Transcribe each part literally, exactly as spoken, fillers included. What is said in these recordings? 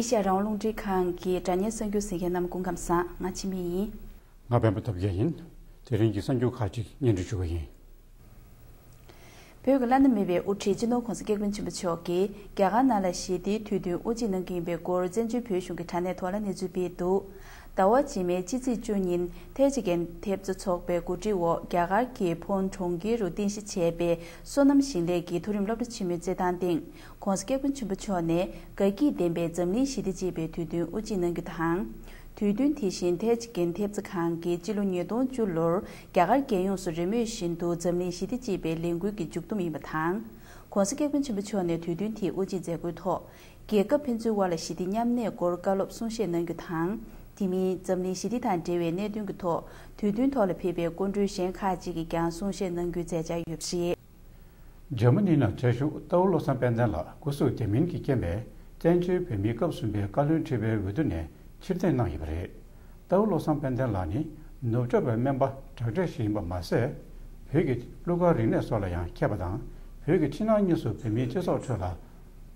ཨེ་ཤ་ཡ་རང་དབང་རླུང་འཕྲིན་ཁང་གི་སྒྲ་སྙན་གསར་འགྱུར་གསན་མཁན་རྣམས་སྐུ་ཁམས་བཟང་། ང་འཆི་མེད་ཡིན། ང་སྤེན་པ་ཐབས་མཁས་ཡིན། དེ་རིང་གི་གསར་འགྱུར་ཁག་ཅིག་སྙན་སྒྲོན་ཞུ་གི་ཡིན། བོད་ཀྱི་བླ་ན་མེད་པའི་དབུ་ཁྲིད་སྤྱི་ནོར་༸གོང་ས་༸སྐྱབས་མགོན་ཆེན་པོ་མཆོག་གིས་རྒྱ་གར་ནང་ལ་ཞི་བདེའི་དུས་སྟོན་དབུ་འབྱེད་གནང་གི་ཡིན་པའི་སྐོར་བཙན་བྱོལ་བོད་གཞུང་གི་དྲ་གནས་ཐོག་ལ་གནས་ཚུལ་སྤེལ་འདུག་ཟླ་བ་རྗེས་མའི་ཕྱི་ཚེས་བཅུ་ཉིན་ཐའེ་ཅི་གྷན་ཐེབས་རྩ་ཚོགས་པའི་གོ་སྒྲིག་འོག་རྒྱ་གར་གྱི་བོད་གྲོང་ཁྱེར་དུ་རྟེན་གཞི་བྱས་པའི་བསོད་ནམས་ཞིང་ལས་ཀྱི་མཐོ་རིམ་སློབ་གྲྭ་ཆེན་མོའི་རྩེད་ཐང་སྟེང་༸གོང་ས་༸སྐྱབས་མགོན་ཆེན་པོ་མཆོག་ནས་དགའ་སྐྱིད་ལྡན་པའི་འཛམ་གླིང་ཞི་བདེ་ཅེས་པའི་དུས་སྟོན་དབུ་འབྱེད་གནང་རྒྱུ་དང་། དུས་སྟོན་དེ་བཞིན་ཐའེ་ཅི་གྷན་ཐེབས་རྩ་ཁང་གིས་སྤྱི་ལོ་ཉིས་སྟོང་བཅུ་ལོར་རྒྱ་གར་རྒྱལ་ཡོངས་སུ་རེས་མོས་བཞིན་དུ་འཛམ་གླིང་ཞི་བདེ་ཅེས་པའི་ལས་འགུལ་གྱི་མཇུག་བསྡོམས་ཡིན་པ་དང་། ༸གོང་ས་༸སྐྱབས་མགོན་ཆེན་པོ་མཆོག་ནས་དུས་སྟོན་དེའི་དབུ་འབྱེད་མཛད་སྒོའི་ཐོག་རྒྱལ་ཁབ་ཕན་ཚུན་དབར་ལ་ཞི་བདེ་མཉམ་གནས་སྐོར་བཀའ་སློབ་གསུང་བཤད་གནང་རྒྱུ་དང་། དེ་མིན་འཛམ་གླིང་ཞི་བདེ་དང་འབྲེལ་བའི་གནད་དོན་གྱི་ཐོག་དུས་སྟོན་ཐོག་ལ་ཕེབས་པའི་སྐུ་མགྲོན་གཞན་ཁག་ཅིག་གིས་ཀྱང་གསུང་བཤད་གནང་རྒྱུའི་མཛད་འཆར་ཡོད་པ་རེད། འཇར་མ་ནི་ནང་བྱ་བཞུགས་རྟའུ་བློ་བཟང་དཔལ་ལྡན་ལགས་སྐུ་གཟུགས་བདེ་མིན་གྱི་རྐྱེན་པས་བཙན་བྱོལ་བོད་མིའི་སྐབས་གསུམ་པའི་བཀའ་བློན་ཁྲི་པའི་འོས་བསྡུ་ནས་ཕྱིར་འཐེན་གནང་ཡོད་པ་རེད། རྟའུ་བློ་བཟང་དཔལ་ལྡན་ལགས་ནི་ནུབ་ཕྱོགས་པའི་སྨན་པ་ཌོག་ཊར་ཞིག་ཡིན་པ་མ་ཟད། བོད་ཀྱི་གླུ་གར་རིག་གནས་སོགས་ལ་ཡང་མཁས་པ་དང་། བོད་ཀྱི་ཕྱི་ནང་གཉིས་སུ་བོད་མིའི་སྤྱི་ཚོགས་ཁྲོད་ལ་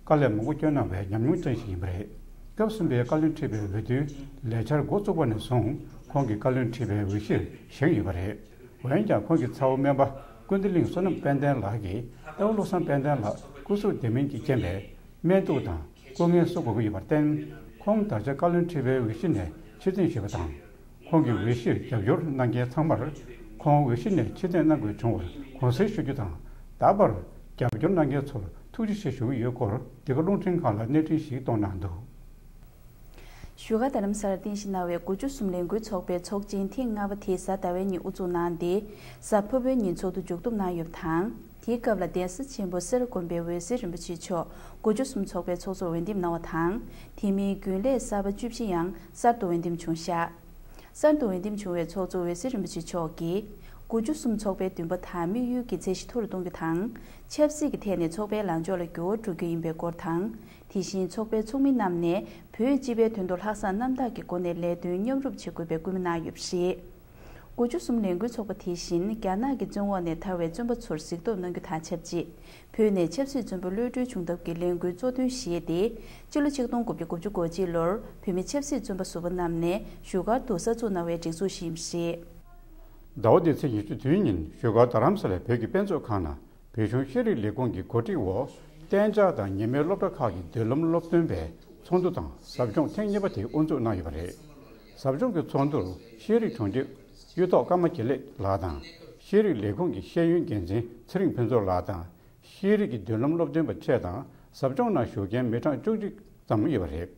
དཀའ་ལས་མང་པོ་བསྐྱོན་གནང་བའི་ཉམས་མྱོང་ཅན་ཞིག་ཡིན་པ་རེད། སྐབས་གསུམ་པའི་བཀའ་བློན་ཁྲི་པའི་འོས་བསྡུའི་ལས་འཆར་འགོ་བཙུགས་པ་ནས་བཟུང་ཁོང་གིས་བཀའ་བློན་ཁྲི་པའི་འོས་གཞིར་བཞེངས་ཡོད་པ་རེད། འོན་ཀྱང་ཁོང་གི་ཚ་བོ་སྨན་པ་ཀུན་བདེ་གླིང་བསོད་ནམས་དཔལ་ལྡན་ལགས་ཀྱིས་རྟའུ་བློ་བཟང་དཔལ་ལྡན་ལགས་སྐུ་གཟུགས་བདེ་མིན་གྱི་རྐྱེན་པས་སྨན་གཏུགས་དང་སྐུ་ངལ་གསོ་དགོས་ཀྱི་ཡོད་པར་བརྟེན། ཁོང་ད་ཆ་བཀའ་བློན་ཁྲི་པའི་འོས་གཞི་ནས་ཕྱིར་འཐེན་ཞུས་པ་དང་། ཁོང་གི་འོས་གཞིར་རྒྱབ་སྐྱོར་གནང་མཁན་ཚང་མར་ཁོང་འོས་གཞི་ནས་ཕྱིར་འཐེན་གནང་དགོས་བྱུང་བར་དགོངས་སེལ་ཞུ་རྒྱུ་དང་། ད་བར་རྒྱབ་སྐྱོར་གནང་མཁན་ཚོར་ཐུགས་རྗེ་ཆེ་ཞུ་གི་ཡོད་སྐོར་འདི་ག་རླུང་འཕྲིན་ཁང་ལ་གནས་འཕྲིན་ཞིག་གཏོང་གནང་འདུག་བཞུགས་སྒར་རྡ་རམ་ས་ལར་རྟེན་གཞི་གནང་བའི་དགུ་བཅུ་གསུམ་ལས་འགུལ་ཚོགས་པའི་ཚོགས་ཆེན་ཐེངས་ལྔ་པ་དེ་གཟའ་ཟླ་བའི་ཉིན་དབུ་འཛུགས་གནང་སྟེ། གཟའ་ཕུར་བུའི་ཉིན་ཚོགས་འདུ་མཇུག་བསྡོམས་གནང་ཡོད་པ་དང་། དེའི་སྐབས་ལ་གདན་ས་ཆེན་པོ་སེ་ར་དགོན་པའི་འོད་ཟེར་རིན་པོ་ཆེ་མཆོག་དགུ་བཅུ་གསུམ་ཚོགས་པའི་ཚོགས་གཙོར་འོས་འདེམས་གནང་བ་དང་། དེ་མིན་རྒྱུན་ལས་གསར་པ་བཅུ་བཞི་ཡང་གསར་དུ་འོས་འདེམས་བྱུང་བཞག་གསར་དུ་འོས་འདེམས་བྱུང་བའི་ཚོགས་གཙོ་འོད་ཟེར་རིན་པོ་ཆེ་མཆོག་གིས། དགུ་བཅུ་གསུམ་ཚོགས་པའི་འདུན་པ་དང་དམིགས་ཡུལ་གྱི་ཚད་གཞི་མཐོ་རུ་གཏོང་རྒྱུ་དང་། ཆབ་སྲིད་ཀྱི་ཐད་ནས་ཚོགས་པའི་ལངས་ཕྱོགས་ལ་འགྱུར་བ་འགྲོ་རྒྱུ་ཡིན་པའི་སྐོར་དང་། དེ་བཞིན་ཚོགས་པའི་ཚོགས་མི་རྣམས་ནས་བོད་སྤྱི་པའི་དོན་དུ་ལྷག་བསམ་རྣམ་དག་གི་སྒོ་ནས་ལས་དོན་མཉམ་རུབ་བྱེད་དགོས་པའི་སྐུལ་མ་གནང་ཡོད་པ་རེད། དགུ་བཅུ་གསུམ་ལས་འགུལ་ཚོགས་པ་དེ་བཞིན་རྒྱ་ནག་གི་བཙོན་འོག་ནས་ཐར་བའི་བཙོན་པ་ཚོར་གཟིགས་རྟོག་གནང་རྒྱུ་དང་ཆབས་ཅིག་བོད་ནས་ཆབ་སྲིད་བཙོན་པ་གློད་གྲོལ་བྱུང་ཐབས་ཀྱི་ལས་འགུལ་གཙོ་དོན་བཞེས་ཏེ། སྤྱི་ལོ་ཆིག་སྟོང་དགུ་བརྒྱ་དགུ་བཅུ་གོ་གཅིག་ལོར་བོད་མི་ཆབ་སྲིད་བཙོན་པ་ཟུར་པ་རྣམས་ནས་བཞུགས་སྒར་དུ་གསར་འཛུགས་གནང་བའི་སྒྲིག་འཛུགས་ཤིག་ཡིན་པ་རེད། ཟླ་བ་འདིའི་ཚེས་ཉི་ཤུ་བདུན་ཉིན་བཞུགས་སྒར་རྡ་རམ་ས་ལའི་བོད་ཀྱི་དཔེ་མཛོད་ཁང་ནང་། བོད་གཞུང་ཤེས་རིག་ལས་ཁུངས་ཀྱི་གོ་སྒྲིག་འོག་གཏན་འཇགས་དང་ཉི་མའི་སློབ་གྲྭ་ཁག་གི་མདུན་ལམ་སློབ་སྟོན་པའི་ཚོགས་འདུ་དང་ཟབ་སྦྱོང་ཐེངས་གཉིས་པ་དེ་དབུ་འཛུགས་གནང་ཡོད་པ་རེད། ཟབ་སྦྱོང་གི་ཚོགས་འདུར་ཤེས་རིག་དྲུང་ཆེ་གཡུ་ཐོག་ཀརྨ་དགེ་ལེགས་ལགས་དང་། ཤེས་རིག་ལས་ཁུངས་ཀྱི་ཤེས་ཡོན་འགན་འཛིན་ཚེ་རིང་ཕུན་ཚོགས་ལགས་དང་། ཤེས་རིག་གི་མདུན་ལམ་སློབ་སྟོན་པ་བཅས་དང་ཟབ་སྦྱོང་ནང་ཞུགས་མཁན་མི་གྲངས་བཅུ་གཅིག་ཙམ་ཡོད་པ་རེད།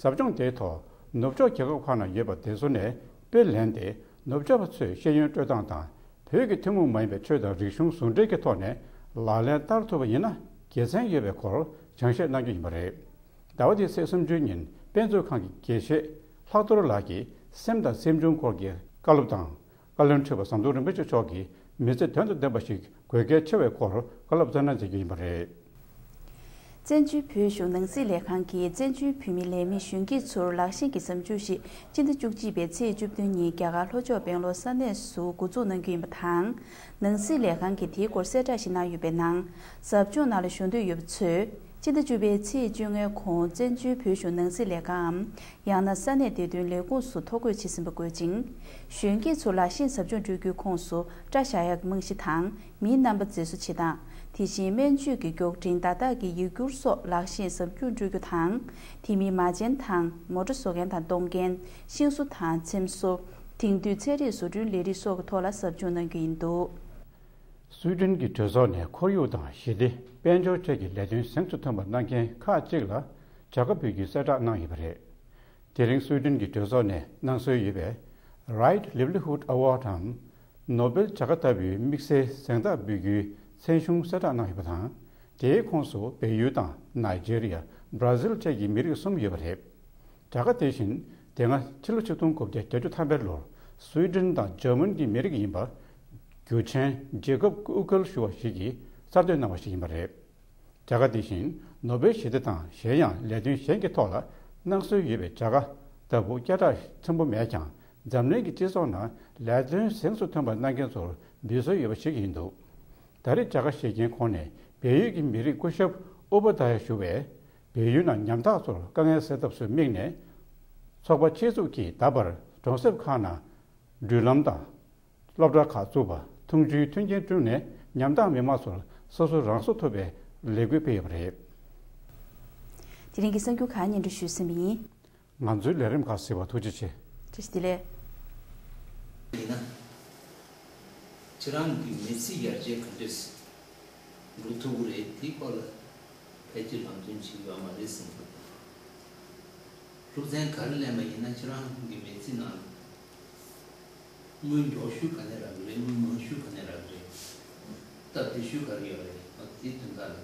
ཟབ་སྦྱོང་དེའི་ཐོག་ནུབ་ཕྱོགས་རྒྱལ་ཁབ་ཁག་ནང་ཡོད་པ་དེ་ཚོ་ནས་དཔེ་ལེན་ཏེ། ནུབ་ཕྱོགས་པ་ཚོས་ཤེས་ཡོན་སྤྲོད་སྟངས་དང་། བོད་ཀྱི་ཐུན་མོང་མ་ཡིན་པའི་ཆོས་དང་རིག་གཞུང་ཟུང་འབྲེལ་གྱི་ཐོག་ནས་ལག་ལེན་བསྟར་ཐུབ་པ་ཡིན་ན་དགེ་མཚན་ཡོད་པའི་སྐོར་སྦྱང་བཤད་གནང་རྒྱུ་ཡིན་པ་རེད། ཟླ་བ་འདིའི་ཚེས་སུམ་ཅུ་ཉིན་དཔེ་མཛོད་ཁང་གི་དགེ་བཤེས་ལྷག་རྡོར་ལགས་ཀྱིས་སེམས་དང་སེམས་བྱུང་སྐོར་གྱི་བཀའ་སློབ་དང་། བཀའ་བློན་ཁྲི་པ་ཟམ་གདོང་རིན་པོ་ཆེ་མཆོག་གིས་མི་ཚེ་དོན་དང་ལྡན་པ་ཞིག་དགོས་གལ་ཆེ་བའི་སྐོར་བཀའ་སློབ་སྩལ་གནང་མཛད་རྒྱུ་ཡིན་པ་རེད། བཙན་བྱོལ་བོད་གཞུང་ནང་སྲིད་ལས་ཁང་གིས་བཙན་བྱོལ་བོད་མི་ལས་མི་གཞོན་སྐྱེས་ཚོར་ལག་ཤེས་ཀྱི་ཟབ་སྦྱོང་ཞིག་སྤྱི་ཟླ་བཅུ་གཅིག་པའི་ཚེས་བཅུ་བདུན་ཉིན་རྒྱ་གར་ལྷོ་ཕྱོགས་སྦེང་ལོར་ས་གནས་སུ་འགོ་འཛུགས་གནང་རྒྱུ་ཡིན་པ་དང་། ནང་སྲིད་ལས་ཁང་གིས་དེའི་སྐོར་གསལ་བསྒྲགས་ཤིག་གནང་ཡོད་པའི་ནང་། ཟབ་སྦྱོང་ནང་ལ་ཞུགས་འདོད་ཡོད་པ་ཚོས་སྤྱི་ཟླ་བཅུ་པའི་ཚེས་བཅོ་ལྔའི་གོང་བཙན་བྱོལ་བོད་གཞུང་ནང་སྲིད་ལས་ཁང་ངམ། ཡང་ན་ས་གནས་བདེ་དོན་ལས་ཁུངས་སུ་ཐོ་འགོད་བྱེད་ཟིན་པ་དགོས་ཅིང་། གཞོན་སྐྱེས་ཚོ་ལག་ཤེས་ཟབ་སྦྱོང་སྤྲོད་རྒྱུའི་ཁོངས་སུ་སྐྲ་བཞར་ཡག་གི་རྨང་གཞི་དང་། མིའི་རྣམ་པ་མཛེས་བཟོ་བྱེད་སྟངས། དེ་བཞིན་སྨན་བཅོས་ཀྱི་མགྱོགས་འཕྲིན་བརྡ་དག་གི་ཡིག་སྒྱུར་སོགས་ལག་ཤེས་ཟབ་སྦྱོང་སྤྲོད་རྒྱུ་དང་། དེ་མིན་མ་བྱན་དང་མོ་ཊ་བཟོ་མཁན་དང་གཏོང་མཁན། ཤིང་བཟོ་དང་ཚེམ་བཟོ། དེང་དུས་ཚན་རིག་བཟོ་སྐྲུན་ལས་རིགས་སོགས་ཀྱི་ཐོག་ལ་ཟབ་སྦྱོང་གནང་རྒྱུ་ཡིན་འདུག་སུའེ་ཏེན་གྱི་གྲོས་ཚོགས་ནས་ཁོར་ཡུག་དང་ཞི་བདེ། དཔལ་འབྱོར་བཅས་ཀྱི་ལས་དོན་གཟེངས་སུ་ཐོན་པ་གནང་མཁན་ཁག་ཅིག་ལ་བྱ་དགའ་འབུལ་རྒྱུའི་གསལ་བསྒྲགས་གནང་ཡོད་པ་རེད། དེ་རིང་སུའེ་ཏེན་གྱི་གྲོས་ཚོགས་ནས་གནང་སྲོལ་ཡོད་པའི་Right Livelihood Award འམ། ནོ་སྦེལ་བྱ་དགའ་ལྟ་བུའི་དམིགས་བསལ་གཟེངས་རྟགས་འབུལ་རྒྱུའི་མཚན་གཞུང་གསལ་བསྒྲགས་གནང་ཡོད་པ་དང་། དེའི་ཁོངས་སུ་བལ་ཡུལ་དང་ནཱི་ཇེ་རི་ཡ། བྷྲ་ཟིལ་བཅས་ཀྱི་མི་རིགས་གསུམ་ཡོད་པ་རེད། བྱ་དགའ་དེ་བཞིན་དེ་སྔ་ཕྱི་ལོ་ཆིག་སྟོང་དགུ་བརྒྱ་བརྒྱད་ཅུ་ཐམ་པའི་ལོར་སུའེ་ཏེན་དང་འཇར་མན་གྱི་མི་རིགས་ཡིན་པ། རྒྱུ་ཆེན་ཇེ་ཀོབ་ཨུ་ཀལ་ཞུ་བ་ཞིག་གིས་གསར་གཏོད་གནང་བ་ཞིག་ཡིན་པ་རེད། བྱ་དགའ་དེ་བཞིན་ནོ་སྦེལ་ཞི་བདེ་དང་གཞན་ཡང་ལས་དོན་གཞན་གྱི་ཐོག་ལ་གནང་སྲོལ་ཡོད་པའི་བྱ་དགའ་ལྟ་བུ་སྐད་གྲགས་ཆེན་པོ་མེད་ཀྱང་། འཛམ་གླིང་གི་སྤྱི་ཚོགས་ནང་ལས་དོན་གཟེངས་སུ་ཐོན་པ་གནང་མཁན་ཚོར་འབུལ་སྲོལ་ཡོད་པ་ཞིག་ཡིན་འདུག་ད་རེས་བྱ་དགའ་བཞེས་མཁན་ཁོངས་ནས་བལ་ཡུལ་གྱི་མི་རིགས་སྐུ་ཞབས་ཨུ་པ་དྷ་ཡ་ཞུ་བས། བལ་ཡུལ་ནང་ཉམ་ཐག་ཚོར་དཀའ་ངལ་སེལ་ཐབས་སུ་དམིགས་ནས། ཚོགས་པ་ཆེད་འཛུགས་ཀྱིས་ད་བར་གྲོང་གསེབ་ཁག་ནང་འགྲུལ་ལམ་དང་། སློབ་གྲྭ་ཁག་བཙུགས་པ། འཐུང་ཆུའི་མཐུན་རྐྱེན་བསྐྲུན་ནས། ཉམ་ཐག་མི་མང་ཚོར་སོ་སོ་རང་སྲོག་ཐུབ་པའི་ལས་འགུལ་སྤེལ་ཡོད་པ་རེད། དེ་རིང་གི་གསར་འགྱུར་ཁག་སྙན་སྒྲོན་ཞུས་ཟིན་པ་ཡིན། ང་ཚོའི་ལས་རིམ་ཁག་གཟིགས་པར་ཐུགས་རྗེ་ཆེ། བཀྲ་ཤིས་བདེ་ལེགས། ཡིན་ན། ཁྱེད་རང་གི་མི་ཚེ་ཡར་རྒྱས་ག་འདྲས་འགྲོ་ཐུབ་ཀྱི་རེད། དེའི་སྐོར་ལ་ཕལ་ཆེར་ལམ་སྟོན་བྱེད་ཀྱི་ཡོད་མ་རེད་བསམ་གྱི་འདུག་སློབ་ཚན་ག་རེ་ལེན་པ་ཡིན་ན། ཁྱེད་རང་གི་མི་ཚེ་ནང་ལ་དངུལ་མགྱོགས་ཤོས་ག་ནས་རག་གི་རེད། དངུལ་མང་ཤོས་ག་ནས་རག་གི་རེད། སྟབས་བདེ་ཤོས་ག་རེ་ཡོད་རེད། ཨ། དེའི་དོན་དག་ལ་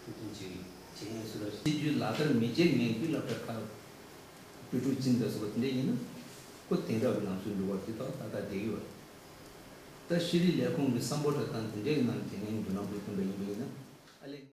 ཐུགས་མཐུན་བྱེད་ཀྱི་བྱེད་མཁན་སུ་རེད། སྲིད་ཇུས་ལག་བསྟར་མི་བྱེད་མཁན་གྱི་སློབ་གྲྭ་ཁག་དབུལ་ཕྲུག་ཅིག་འདྲ་སོགས་དེ་འདྲ་ཡིན་ན། ཁོ་དེང་རབས་ཀྱི་ལམ་སྲོལ་འགྲོ་བ་དེ་དག་ཏག་ཏག་བསྡད་ཡོད་རེད། ད་ཤེས་རིག་ལས་ཁུངས་ཀྱི་བསམ་པ་འདྲ་དང་དེ་འདྲའི་ནང་དེ་ངའི་མདུན་ལམ་དུ་ཐོན་པ་ཡིན་པ་ཡིན་ན།